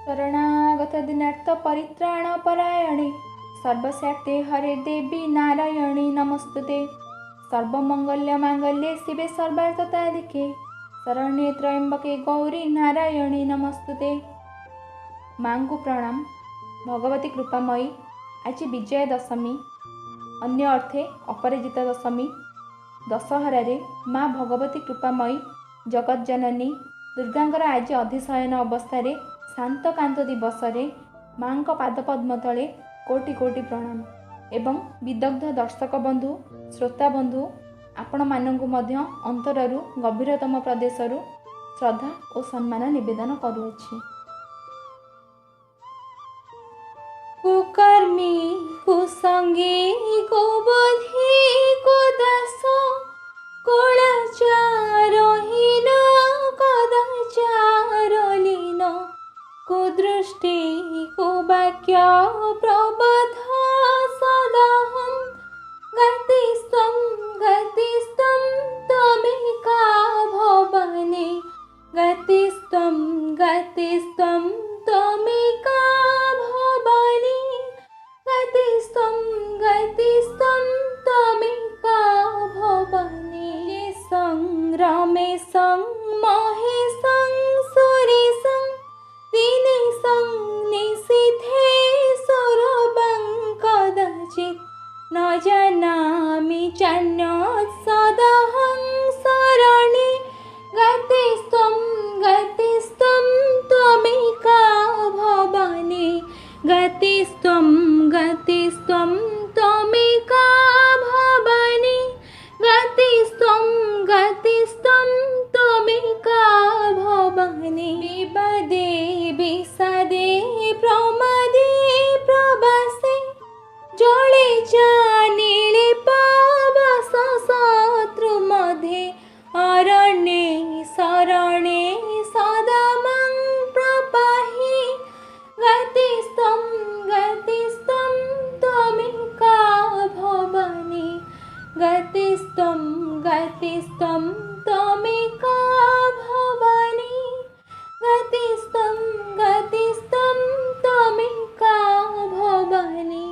ଶରଣାଗତ ଦିନାର୍ଥ ପରିତ୍ରାଣ ପରାୟଣେ ସର୍ବଶକ୍ତି ହରେ ଦେବୀ ନାରାୟଣୀ ନମସ୍ତୁତେ। ସର୍ବମଙ୍ଗଲ୍ୟ ମାଙ୍ଗଲ୍ୟେ ଶିବେ ସର୍ବାର୍ଥସାଧିକେ ଶରଣ୍ୟେ ତ୍ରୟମ୍ବକେ ଗୌରୀ ନାରାୟଣୀ ନମସ୍ତୁତେ। ମାଙ୍କୁ ପ୍ରଣାମ। ଭଗବତୀ କୃପାମୟୀ, ଆଜି ବିଜୟା ଦଶମୀ, ଅନ୍ୟ ଅର୍ଥେ ଅପରାଜିତା ଦଶମୀ। ଦଶହରାରେ ମା ଭଗବତୀ କୃପାମୟୀ ଜଗତଜନନୀ ଦୁର୍ଗାଙ୍କର ଆଜି ଅଧିଶୟନ ଅବସ୍ଥାରେ ଶାନ୍ତକାନ୍ତ ଦିବସରେ ମାଙ୍କ ପାଦପଦ୍ମ ତଳେ କୋଟି କୋଟି ପ୍ରଣାମ ଏବଂ ବିଦଗ୍ଧ ଦର୍ଶକ ବନ୍ଧୁ, ଶ୍ରୋତା ବନ୍ଧୁ, ଆପଣମାନଙ୍କୁ ମଧ୍ୟ ଅନ୍ତରରୁ ଗଭୀରତମ ପ୍ରଦେଶରୁ ଶ୍ରଦ୍ଧା ଓ ସମ୍ମାନ ନିବେଦନ କରୁଅଛି। କୁକର୍ମୀ କୁସଙ୍ଗୀ କୁବୁଦ୍ଧି କୁଦାସ କୁଳାଚାରହୀନ କଦାଚାରଲୀନ କୁଦୃଷ୍ଟି କୁବାକ୍ୟ ପ୍ରବଧ ସଦାହಂ ଗତିସ୍ତ୍ୱं ଗତିସ୍ତ୍ୱं त्वमेका भवानि गतिस्त्वं गतिस्त्वं त्वमेका भवानि गतिस्त्वं गतिस्त्वं त्वमेका भवानि। रमेशं महेशं सुरेशं दिनेशं निशीथे सौरभं कदाचित् न जानामि चान्यत् सदाहं शरणे गतिस्त्वं गतिस्त्वं त्वमेका भवानि गतिस्त्वं गतिस्त्वं त्वमेका भवानि गतिस्त्वं गतिस्त्वं त्वमेका भवानि। विपदे विषादे प्रमादे प्रवासे जले चानिळे पावस शत्रु मध्ये अरण्ये शरणे सदा मां प्रपाहि गतिस्त्वं गतिस्त्वं त्वमेका भवानि गतिस्त्वं गतिस्त्वं त्वमेका भवानि गतिस्त्वं गतिस्त्वं त्वमेका भवानि।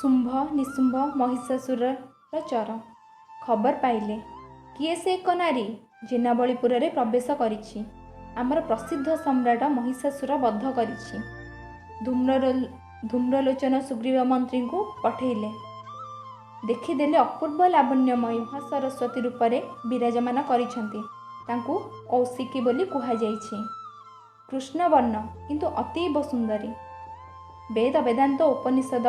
ଶୁମ୍ଭ ନିଶୁମ୍ଭ ମହିଷାସୁରର ଚର ଖବର ପାଇଲେ, କିଏ ସେ ଏକ ନାରୀ ଜେନାବଳୀପୁରରେ ପ୍ରବେଶ କରିଛି, ଆମର ପ୍ରସିଦ୍ଧ ସମ୍ରାଟ ମହିଷାସୁର ବଧ କରିଛି। ଧୂମ୍ରଲୋଚନ ସୁଗ୍ରୀବ ମନ୍ତ୍ରୀଙ୍କୁ ପଠେଇଲେ। ଦେଖିଦେଲେ ଅପୂର୍ବ ଲାବଣ୍ୟମୟୀ ମହାସରସ୍ୱତୀ ରୂପରେ ବିରାଜମାନ କରିଛନ୍ତି। ତାଙ୍କୁ କୌଶିକୀ ବୋଲି କୁହାଯାଇଛି। କୃଷ୍ଣବର୍ଣ୍ଣ କିନ୍ତୁ ଅତୀବ ସୁନ୍ଦରୀ। ବେଦ ବେଦାନ୍ତ ଉପନିଷଦ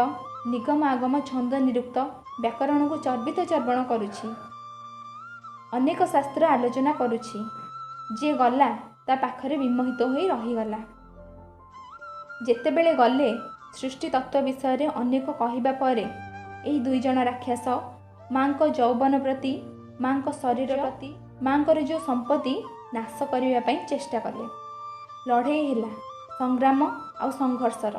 ନିଗମ ଆଗମ ଛନ୍ଦ ନିରୁକ୍ତ ବ୍ୟାକରଣକୁ ଚର୍ବିତ ଚର୍ବଣ କରୁଛି। ଅନେକ ଶାସ୍ତ୍ର ଆଲୋଚନା କରୁଛି। ଯିଏ ଗଲା ତା ପାଖରେ ବିମୋହିତ ହୋଇ ରହିଗଲା। ଯେତେବେଳେ ଗଲେ ସୃଷ୍ଟି ତତ୍ତ୍ୱ ବିଷୟରେ ଅନେକ କହିବା ପରେ ଏହି ଦୁଇ ଜଣ ରାକ୍ଷସ ମାଙ୍କ ଯୌବନ ପ୍ରତି, ମାଙ୍କ ଶରୀର ପ୍ରତି, ମାଙ୍କର ଯେଉଁ ସମ୍ପତ୍ତି ନାଶ କରିବା ପାଇଁ ଚେଷ୍ଟା କଲେ। ଲଢ଼େଇ ହେଲା, ସଂଗ୍ରାମ ଆଉ ସଂଘର୍ଷର।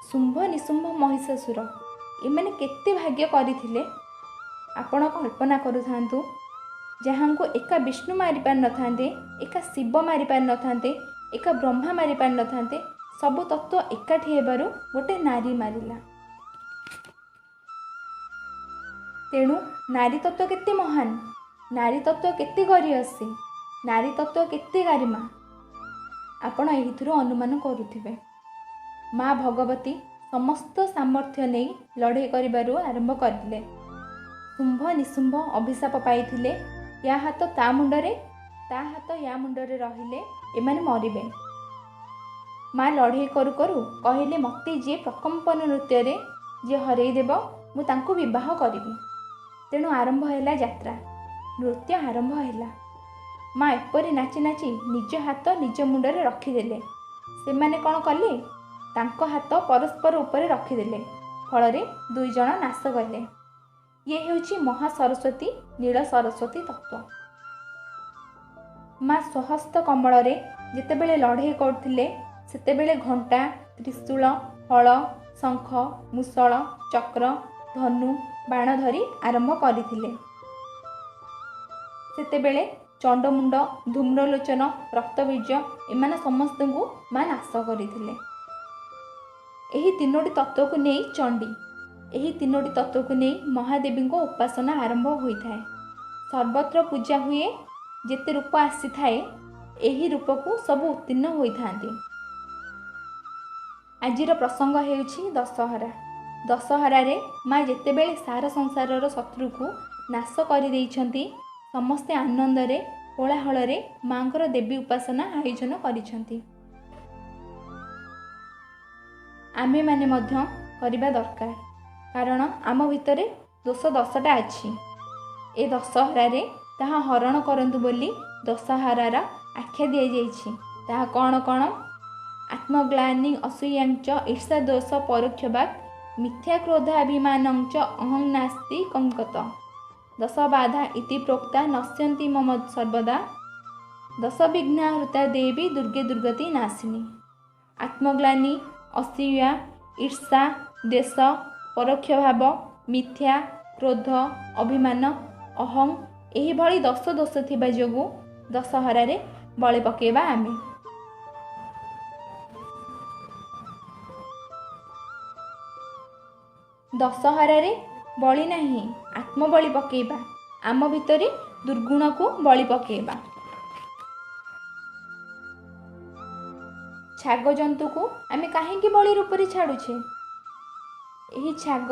ଶୁମ୍ଭ ନିଶୁମ୍ଭ ମହିଷାସୁର ଏମାନେ କେତେ ଭାଗ୍ୟ କରିଥିଲେ ଆପଣ କଳ୍ପନା କରୁଥାନ୍ତୁ। ଯାହାଙ୍କୁ ଏକା ବିଷ୍ଣୁ ମାରିପାରିନଥାନ୍ତେ, ଏକା ଶିବ ମାରିପାରିନଥାନ୍ତେ, ଏକା ବ୍ରହ୍ମା ମାରିପାରିନଥାନ୍ତେ, ସବୁ ତତ୍ତ୍ୱ ଏକାଠି ହେବାରୁ ଗୋଟେ ନାରୀ ମାରିଲା। ତେଣୁ ନାରୀ ତତ୍ତ୍ୱ କେତେ ମହାନ, ନାରୀ ତତ୍ତ୍ୱ କେତେ ଗରୀୟସୀ, ନାରୀ ତତ୍ତ୍ୱ କେତେ ଗାରିମା, ଆପଣ ଏହିଥିରୁ ଅନୁମାନ କରୁଥିବେ। ମା ଭଗବତୀ ସମସ୍ତ ସାମର୍ଥ୍ୟ ନେଇ ଲଢ଼େଇ କରିବାରୁ ଆରମ୍ଭ କରିଥିଲେ। ଶୁମ୍ଭ ନିଶୁମ୍ଭ ଅଭିଶାପ ପାଇଥିଲେ, ୟା ହାତ ତା ମୁଣ୍ଡରେ, ତା ହାତ ୟା ମୁଣ୍ଡରେ ରହିଲେ ଏମାନେ ମରିବେ। ମା ଲଢ଼େଇ କରୁ କରୁ କହିଲେ, ମୋତେ ଯିଏ ପ୍ରକମ୍ପନ ନୃତ୍ୟରେ ଯିଏ ହରେଇ ଦେବ ମୁଁ ତାଙ୍କୁ ବିବାହ କରିବି। ତେଣୁ ଆରମ୍ଭ ହେଲା ଯାତ୍ରା, ନୃତ୍ୟ ଆରମ୍ଭ ହେଲା। ମା ଏପରି ନାଚି ନାଚି ନିଜ ହାତ ନିଜ ମୁଣ୍ଡରେ ରଖିଦେଲେ। ସେମାନେ କ'ଣ କଲେ, ତାଙ୍କ ହାତ ପରସ୍ପର ଉପରେ ରଖିଦେଲେ। ଫଳରେ ଦୁଇ ଜଣ ନାଶ କଲେ। ଇଏ ହେଉଛି ମହା ସରସ୍ୱତୀ ନୀଳ ସରସ୍ୱତୀ ତତ୍ତ୍ୱ। ମା ସ୍ୱହସ୍ତ କମଳରେ ଯେତେବେଳେ ଲଢ଼େଇ କରୁଥିଲେ ସେତେବେଳେ ଘଣ୍ଟା, ତ୍ରିଶୂଳ, ହଳ, ଶଙ୍ଖ, ମୁଷଳ, ଚକ୍ର, ଧନୁ, ବାଣ ଧରି ଆରମ୍ଭ କରିଥିଲେ। ସେତେବେଳେ ଚଣ୍ଡମୁଣ୍ଡ, ଧୂମ୍ରଲୋଚନ, ରକ୍ତବୀର୍ଯ୍ୟ ଏମାନେ ସମସ୍ତଙ୍କୁ ମା ନାଶ କରିଥିଲେ। ଏହି ତିନୋଟି ତତ୍ତ୍ୱକୁ ନେଇ ଚଣ୍ଡୀ, ଏହି ତିନୋଟି ତତ୍ତ୍ୱକୁ ନେଇ ମହାଦେବୀଙ୍କ ଉପାସନା ଆରମ୍ଭ ହୋଇଥାଏ। ସର୍ବତ୍ର ପୂଜା ହୁଏ। ଯେତେ ରୂପ ଆସିଥାଏ, ଏହି ରୂପକୁ ସବୁ ଉତ୍ତୀର୍ଣ୍ଣ ହୋଇଥାନ୍ତି। ଆଜିର ପ୍ରସଙ୍ଗ ହେଉଛି ଦଶହରା। ଦଶହରାରେ ମା ଯେତେବେଳେ ସାରା ସଂସାରର ଶତ୍ରୁକୁ ନାଶ କରିଦେଇଛନ୍ତି, ସମସ୍ତେ ଆନନ୍ଦରେ କୋଳାହଳରେ ମାଙ୍କର ଦେବୀ ଉପାସନା ଆୟୋଜନ କରିଛନ୍ତି। ଆମେମାନେ ମଧ୍ୟ କରିବା ଦରକାର, କାରଣ ଆମ ଭିତରେ ଦୋଷ 10ଟା ଅଛି। ଏ ଦଶହରାରେ ତାହା ହରଣ କରନ୍ତୁ ବୋଲି ଦଶହରାର ଆଖ୍ୟା ଦିଆଯାଇଛି। ତାହା କ'ଣ କ'ଣ? ଆତ୍ମଗ୍ଲାନି ଅସୂୟାଞ୍ଚ ଈର୍ଷା ଦୋଷ ପରୋକ୍ଷ ବାକ୍ ମିଥ୍ୟା କ୍ରୋଧାଭିମାନଞ୍ଚ ଅହଂ ନାସ୍ତି କଙ୍କତ ଦଶ ବାଧା ଇତି ପ୍ରୋକ୍ତା ନଶ୍ୟନ୍ତି ମମ ସର୍ବଦା ଦଶ ବିଘ୍ନା ହୃତା ଦେବୀ ଦୁର୍ଗେ ଦୁର୍ଗତି ନାଶିନୀ। ଆତ୍ମଗ୍ଲାନି, ଅସୂୟା, ଈର୍ଷା, ଦ୍ୱେଷ, ପରୋକ୍ଷ ଭାବ, ମିଥ୍ୟା, କ୍ରୋଧ, ଅଭିମାନ, ଅହଂ, ଏହିଭଳି 10 ଦୋଷ ଥିବା ଯୋଗୁଁ ଦଶହରାରେ ବଳି ପକାଇବା ଆମେ। ଦଶହରାରେ ବଳି ନାହିଁ, ଆତ୍ମବଳି ପକାଇବା। ଆମ ଭିତରେ ଦୁର୍ଗୁଣକୁ ବଳି ପକାଇବା। ଛାଗ ଜନ୍ତୁକୁ ଆମେ କାହିଁକି ବଳି ରୂପରେ ଛାଡ଼ୁଛେ? ଏହି ଛାଗ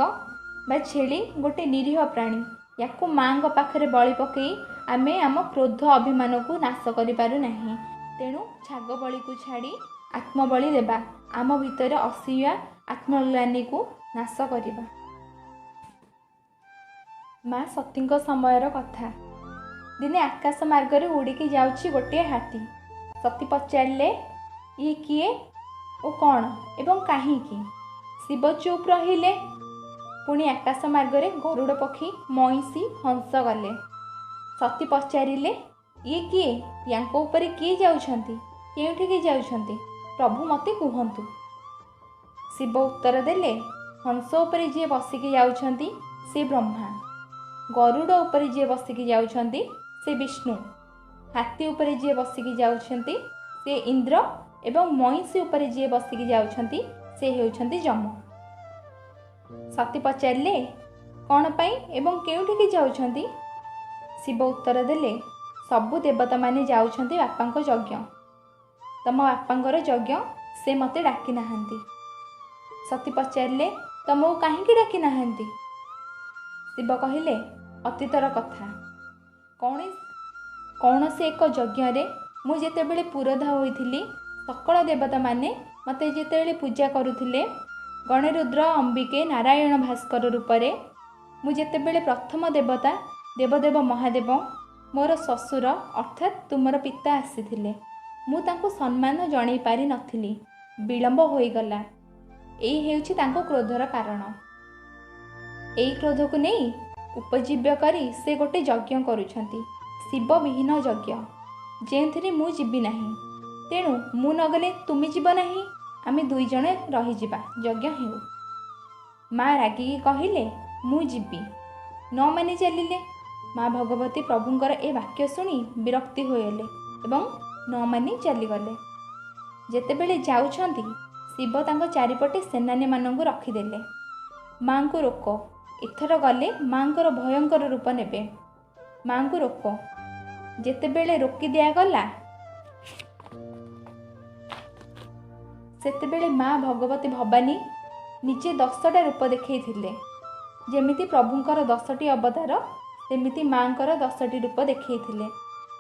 ବା ଛେଳି ଗୋଟେ ନିରୀହ ପ୍ରାଣୀ। ୟାକୁ ମାଙ୍କ ପାଖରେ ବଳି ପକାଇ ଆମେ ଆମ କ୍ରୋଧ ଅଭିମାନକୁ ନାଶ କରିପାରୁନାହିଁ। ତେଣୁ ଛାଗ ବଳିକୁ ଛାଡ଼ି ଆତ୍ମବଳି ଦେବା, ଆମ ଭିତରେ ଅସୂୟା ଆତ୍ମଗ୍ଲାନିକୁ ନାଶ କରିବା। ମା ସତୀଙ୍କ ସମୟର କଥା। ଦିନେ ଆକାଶ ମାର୍ଗରେ ଉଡ଼ିକି ଯାଉଛି ଗୋଟିଏ ହାତୀ। ସତୀ ପଚାରିଲେ, ଇଏ କିଏ ଓ କ'ଣ ଏବଂ କାହିଁକି? ଶିବ ଚୁପ୍ ରହିଲେ। ପୁଣି ଆକାଶ ମାର୍ଗରେ ଗରୁଡ଼ ପକ୍ଷୀ, ମଇଁଷି, ହଂସ ଗଲେ। ସତୀ ପଚାରିଲେ, ଇଏ କିଏ? ୟାଙ୍କ ଉପରେ କିଏ ଯାଉଛନ୍ତି? କେଉଁଠିକି ଯାଉଛନ୍ତି? ପ୍ରଭୁ ମୋତେ କୁହନ୍ତୁ। ଶିବ ଉତ୍ତର ଦେଲେ, ହଂସ ଉପରେ ଯିଏ ବସିକି ଯାଉଛନ୍ତି ସେ ବ୍ରହ୍ମା, ଗରୁଡ଼ ଉପରେ ଯିଏ ବସିକି ଯାଉଛନ୍ତି ସେ ବିଷ୍ଣୁ, ହାତୀ ଉପରେ ଯିଏ ବସିକି ଯାଉଛନ୍ତି ସେ ଇନ୍ଦ୍ର ଏବଂ ମଇଁଷି ଉପରେ ଯିଏ ବସିକି ଯାଉଛନ୍ତି ସେ ହେଉଛନ୍ତି ଯମ। ସତୀ ପଚାରିଲେ, କ'ଣ ପାଇଁ ଏବଂ କେଉଁଠିକି ଯାଉଛନ୍ତି? ଶିବ ଉତ୍ତର ଦେଲେ, ସବୁ ଦେବତାମାନେ ଯାଉଛନ୍ତି ବାପାଙ୍କ ଯଜ୍ଞ। ତମ ବାପାଙ୍କର ଯଜ୍ଞ, ସେ ମୋତେ ଡାକି ନାହାନ୍ତି। ସତୀ ପଚାରିଲେ, ତମକୁ କାହିଁକି ଡାକି ନାହାନ୍ତି? ଶିବ କହିଲେ, ଅତୀତର କଥା। କୌଣସି ଏକ ଯଜ୍ଞରେ ମୁଁ ଯେତେବେଳେ ପୁରୋଧା ହୋଇଥିଲି, ସକଳ ଦେବତାମାନେ ମୋତେ ଯେତେବେଳେ ପୂଜା କରୁଥିଲେ ଗଣରୁଦ୍ର ଅମ୍ବିକେ ନାରାୟଣ ଭାସ୍କର ରୂପରେ, ମୁଁ ଯେତେବେଳେ ପ୍ରଥମ ଦେବତା ଦେବଦେବ ମହାଦେବ, ମୋର ଶ୍ୱଶୁର ଅର୍ଥାତ୍ ତୁମର ପିତା ଆସିଥିଲେ। ମୁଁ ତାଙ୍କୁ ସମ୍ମାନ ଜଣାଇ ପାରିନଥିଲି, ବିଳମ୍ବ ହୋଇଗଲା। ଏଇ ହେଉଛି ତାଙ୍କ କ୍ରୋଧର କାରଣ। ଏଇ କ୍ରୋଧକୁ ନେଇ ଉପଜୀବ୍ୟ କରି ସେ ଗୋଟେ ଯଜ୍ଞ କରୁଛନ୍ତି, ଶିବବିହୀନ ଯଜ୍ଞ, ଯେଉଁଥିରେ ମୁଁ ଯିବି ନାହିଁ। ତେଣୁ ମୁଁ ନଗଲେ ତୁମେ ଯିବ ନାହିଁ, ଆମେ ଦୁଇ ଜଣ ରହିଯିବା, ଯଜ୍ଞ ହେଉ। ମା ରାଗିକି କହିଲେ, ମୁଁ ଯିବି। ନ ମାନି ଚାଲିଲେ। ମା ଭଗବତୀ ପ୍ରଭୁଙ୍କର ଏ ବାକ୍ୟ ଶୁଣି ବିରକ୍ତି ହୋଇଗଲେ ଏବଂ ନ ମାନି ଚାଲିଗଲେ। ଯେତେବେଳେ ଯାଉଛନ୍ତି, ଶିବ ତାଙ୍କ ଚାରିପଟେ ସେନାନୀମାନଙ୍କୁ ରଖିଦେଲେ। ମାଙ୍କୁ ରୋକ, ଏଥର ଗଲେ ମାଙ୍କର ଭୟଙ୍କର ରୂପ ନେବେ, ମାଙ୍କୁ ରୋକ। ଯେତେବେଳେ ରୋକି ଦିଆଗଲା, ସେତେବେଳେ ମା ଭଗବତୀ ଭବାନୀ ନିଜେ 10ଟା ରୂପ ଦେଖେଇଥିଲେ। ଯେମିତି ପ୍ରଭୁଙ୍କର 10ଟି ଅବତାର, ସେମିତି ମାଙ୍କର 10ଟି ରୂପ ଦେଖେଇଥିଲେ।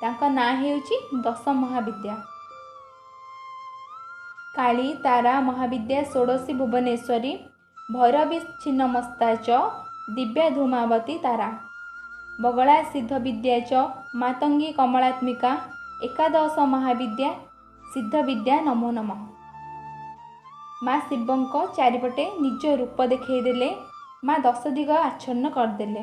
ତାଙ୍କ ନାଁ ହେଉଛି ଦଶ ମହାବିଦ୍ୟା। କାଳୀ, ତାରା, ମହାବିଦ୍ୟା, ଷୋଡ଼ଶୀ, ଭୁବନେଶ୍ୱରୀ, ଭୈରବୀ, ଛିନ୍ନମସ୍ତା ଚ ଦିବ୍ୟା ଧୂମାବତୀ ତାରା, ବଗଳା, ସିଦ୍ଧ ବିଦ୍ୟା ଚ ମାତଙ୍ଗୀ କମଳାତ୍ମିକା, ଏକାଦଶ ମହାବିଦ୍ୟା ସିଦ୍ଧ ବିଦ୍ୟା ନମୋ ନମଃ। ମା ଶିବଙ୍କ ଚାରିପଟେ ନିଜ ରୂପ ଦେଖେଇଦେଲେ। ମା ଦଶ ଦିଗ ଆଚ୍ଛନ୍ନ କରିଦେଲେ।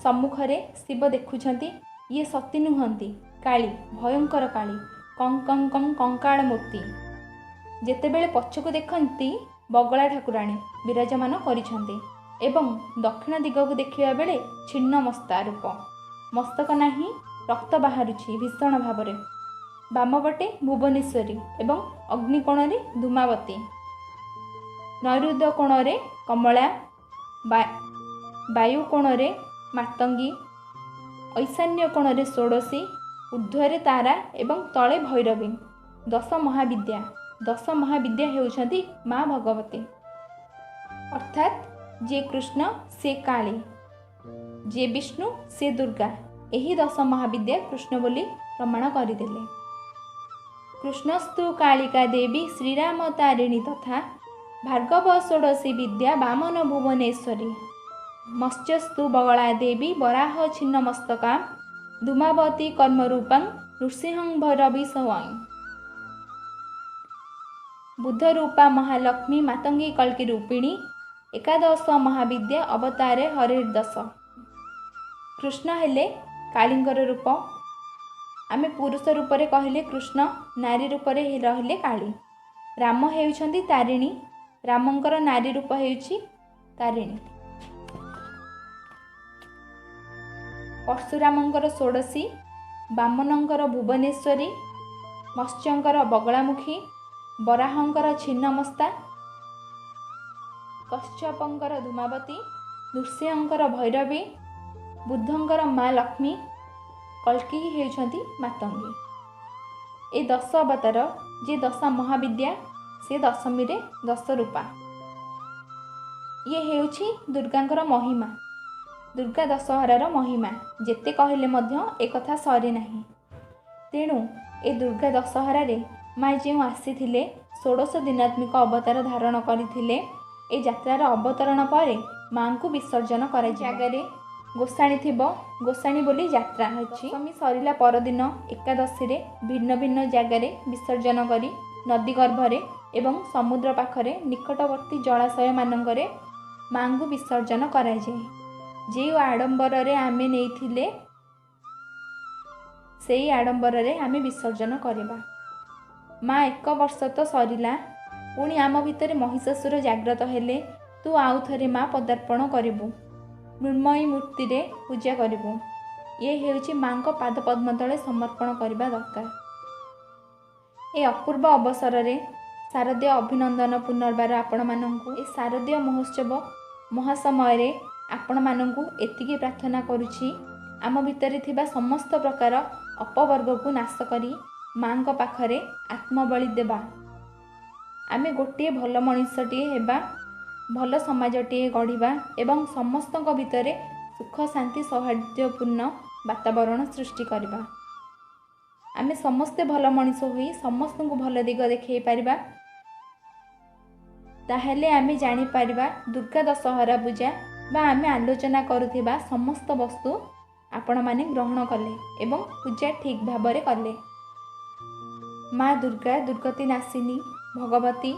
ସମ୍ମୁଖରେ ଶିବ ଦେଖୁଛନ୍ତି, ଇଏ ସତୀ ନୁହନ୍ତି, କାଳୀ, ଭୟଙ୍କର କାଳୀ, କଂ କଂ କଂ କଙ୍କାଳ ମୂର୍ତ୍ତି। ଯେତେବେଳେ ପଛକୁ ଦେଖନ୍ତି, ବଗଳା ଠାକୁରାଣୀ ବିରାଜମାନ କରିଛନ୍ତି ଏବଂ ଦକ୍ଷିଣ ଦିଗକୁ ଦେଖିବା ବେଳେ ଛିନ୍ନ ମସ୍ତା ରୂପ, ମସ୍ତକ ନାହିଁ, ରକ୍ତ ବାହାରୁଛି ଭୀଷଣ ଭାବରେ। ବାମପଟେ ଭୁବନେଶ୍ୱରୀ ଏବଂ ଅଗ୍ନିକୋଣରେ ଧୂମାବତୀ, ନୈଋତ୍ୟ କୋଣରେ କମଳା, ବାୟୁ କୋଣରେ ମାତଙ୍ଗୀ, ଐଶାନ୍ୟ କୋଣରେ ଷୋଡ଼ଶୀ, ଊର୍ଦ୍ଧ୍ୱରେ ତାରା ଏବଂ ତଳେ ଭୈରବୀ। ଦଶ ମହାବିଦ୍ୟା, ଦଶ ମହାବିଦ୍ୟା ହେଉଛନ୍ତି ମା ଭଗବତୀ। ଅର୍ଥାତ୍ ଯିଏ କୃଷ୍ଣ ସେ କାଳୀ, ଯିଏ ବିଷ୍ଣୁ ସେ ଦୁର୍ଗା। ଏହି ଦଶ ମହାବିଦ୍ୟା କୃଷ୍ଣ ବୋଲି ପ୍ରମାଣ କରିଦେଲେ। କୃଷ୍ଣସ୍ତୁ କାଳିକା ଦେବୀ ଶ୍ରୀରାମ ତାରିଣୀ ତଥା ଭାର୍ଗବ ଷୋଡ଼ଶୀ ବିଦ୍ୟା ବାମନ ଭୁବନେଶ୍ୱରୀ, ମତ୍ସ୍ୟସ୍ତୁ ବଗଳା ଦେବୀ ବରାହ ଛିନ୍ନମସ୍ତକା ଧୂମାବତୀ କର୍ମରୂପାଂ ନୃସିଂହଂ ଭୈରବୀ ସ୍ୱୟଂ। ବୁଦ୍ଧରୂପା ମହାଲକ୍ଷ୍ମୀ ମାତଙ୍ଗୀ କଳ୍କୀ ରୂପିଣୀ ଏକାଦଶ ମହାବିଦ୍ୟା ଅବତାରେ ହରିର୍ଦଶ। କୃଷ୍ଣ ହେଲେ କାଳୀଙ୍କର ରୂପ। ଆମେ ପୁରୁଷ ରୂପରେ କହିଲେ କୃଷ୍ଣ, ନାରୀ ରୂପରେ ରହିଲେ କାଳୀ। ରାମ ହେଉଛନ୍ତି ତାରିଣୀ, ରାମଙ୍କର ନାରୀ ରୂପ ହେଉଛି ତାରିଣୀ। ପରଶୁରାମଙ୍କର ଷୋଡ଼ଶୀ, ବାମନଙ୍କର ଭୁବନେଶ୍ୱରୀ, ମତ୍ସ୍ୟଙ୍କର ବଗଳାମୁଖୀ, ବରାହଙ୍କର ଛିନ୍ନମସ୍ତା, କଶ୍ୟପଙ୍କର ଧୂମାବତୀ, ନୃସିଂହଙ୍କର ଭୈରବୀ, ବୁଦ୍ଧଙ୍କର ମା ଲକ୍ଷ୍ମୀ, କଳ୍କୀ ହେଉଛନ୍ତି ମାତଙ୍ଗୀ। ଏ ଦଶ ଅବତାର, ଯେ ଦଶ ମହାବିଦ୍ୟା, ସେ ଦଶମୀରେ ଦଶ ରୂପା। ଇଏ ହେଉଛି ଦୁର୍ଗାଙ୍କର ମହିମା, ଦୁର୍ଗା ଦଶହରାର ମହିମା। ଯେତେ କହିଲେ ମଧ୍ୟ ଏକଥା ସରେ ନାହିଁ। ତେଣୁ ଏ ଦୁର୍ଗା ଦଶହରାରେ ମା ଯେଉଁ ଆସିଥିଲେ, ଷୋଡ଼ଶ ଦିନାତ୍ମିକ ଅବତାର ଧାରଣ କରିଥିଲେ, ଏ ଯାତ୍ରାର ଅବତରଣ ପରେ ମାଙ୍କୁ ବିସର୍ଜନ କରାଯାଏ। ଜାଗାରେ ଗୋସାଣୀ ଥିବ, ଗୋସାଣୀ ବୋଲି ଯାତ୍ରା ଅଛି। ଦଶମୀ ସରିଲା ପରଦିନ ଏକାଦଶୀରେ ଭିନ୍ନ ଭିନ୍ନ ଜାଗାରେ ବିସର୍ଜନ କରି ନଦୀ ଗର୍ଭରେ ଏବଂ ସମୁଦ୍ର ପାଖରେ ନିକଟବର୍ତ୍ତୀ ଜଳାଶୟମାନଙ୍କରେ ମାଙ୍କୁ ବିସର୍ଜନ କରାଯାଏ। ଯେଉଁ ଆଡ଼ମ୍ବରରେ ଆମେ ନେଇଥିଲେ, ସେଇ ଆଡ଼ମ୍ବରରେ ଆମେ ବିସର୍ଜନ କରିବା। ମା ଏକ ବର୍ଷ ତ ସରିଲା, ପୁଣି ଆମ ଭିତରେ ମହିଷାସୁର ଜାଗ୍ରତ ହେଲେ ତୁ ଆଉ ଥରେ ମା ପଦାର୍ପଣ କରିବୁ, ମୃଣ୍ମୟୀ ମୂର୍ତ୍ତିରେ ପୂଜା କରିବୁ। ଇଏ ହେଉଛି ମାଙ୍କ ପାଦପଦ୍ମ ତଳେ ସମର୍ପଣ କରିବା ଦରକାର। ଏ ଅପୂର୍ବ ଅବସରରେ ଶାରଦୀୟ ଅଭିନନ୍ଦନ ପୁନର୍ବାର ଆପଣମାନଙ୍କୁ। ଏ ଶାରଦୀୟ ମହୋତ୍ସବ ମହାସମୟରେ ଆପଣମାନଙ୍କୁ ଏତିକି ପ୍ରାର୍ଥନା କରୁଛି, ଆମ ଭିତରେ ଥିବା ସମସ୍ତ ପ୍ରକାର ଅପବର୍ଗକୁ ନାଶ କରି ମାଙ୍କ ପାଖରେ ଆତ୍ମବଳି ଦେବା। ଆମେ ଗୋଟିଏ ଭଲ ମଣିଷଟିଏ ହେବା, ଭଲ ସମାଜଟିଏ ଗଢ଼ିବା ଏବଂ ସମସ୍ତଙ୍କ ଭିତରେ ସୁଖ ଶାନ୍ତି ସୌହାର୍ଦ୍ଦ୍ୟପୂର୍ଣ୍ଣ ବାତାବରଣ ସୃଷ୍ଟି କରିବା। ଆମେ ସମସ୍ତେ ଭଲ ମଣିଷ ହୋଇ ସମସ୍ତଙ୍କୁ ଭଲ ଦିଗ ଦେଖାଇ ପାରିବା, ତାହେଲେ ଆମେ ଜାଣିପାରିବା ଦୁର୍ଗା ଦଶହରା ପୂଜା ବା ଆମେ ଆଲୋଚନା କରୁଥିବା ସମସ୍ତ ବସ୍ତୁ ଆପଣମାନେ ଗ୍ରହଣ କଲେ ଏବଂ ପୂଜା ଠିକ୍ ଭାବରେ କଲେ। ମା ଦୁର୍ଗା ଦୁର୍ଗତି ନାଶିନୀ ଭଗବତୀ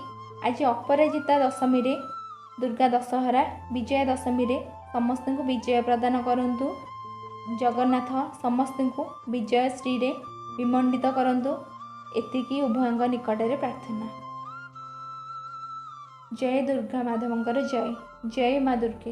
ଆଜି ଅପରାଜିତା ଦଶମୀରେ, ଦୁର୍ଗା ଦଶହରା ବିଜୟା ଦଶମୀରେ ସମସ୍ତଙ୍କୁ ବିଜୟ ପ୍ରଦାନ କରନ୍ତୁ। ଜଗନ୍ନାଥ ସମସ୍ତଙ୍କୁ ବିଜୟ ଶ୍ରୀରେ ବିମଣ୍ଡିତ କରନ୍ତୁ, ଏତିକି ଉଭୟଙ୍କ ନିକଟରେ ପ୍ରାର୍ଥନା। ଜୟ ଦୁର୍ଗା ମାଧବଙ୍କର ଜୟ, ଜୟ ମା ଦୁର୍ଗେ।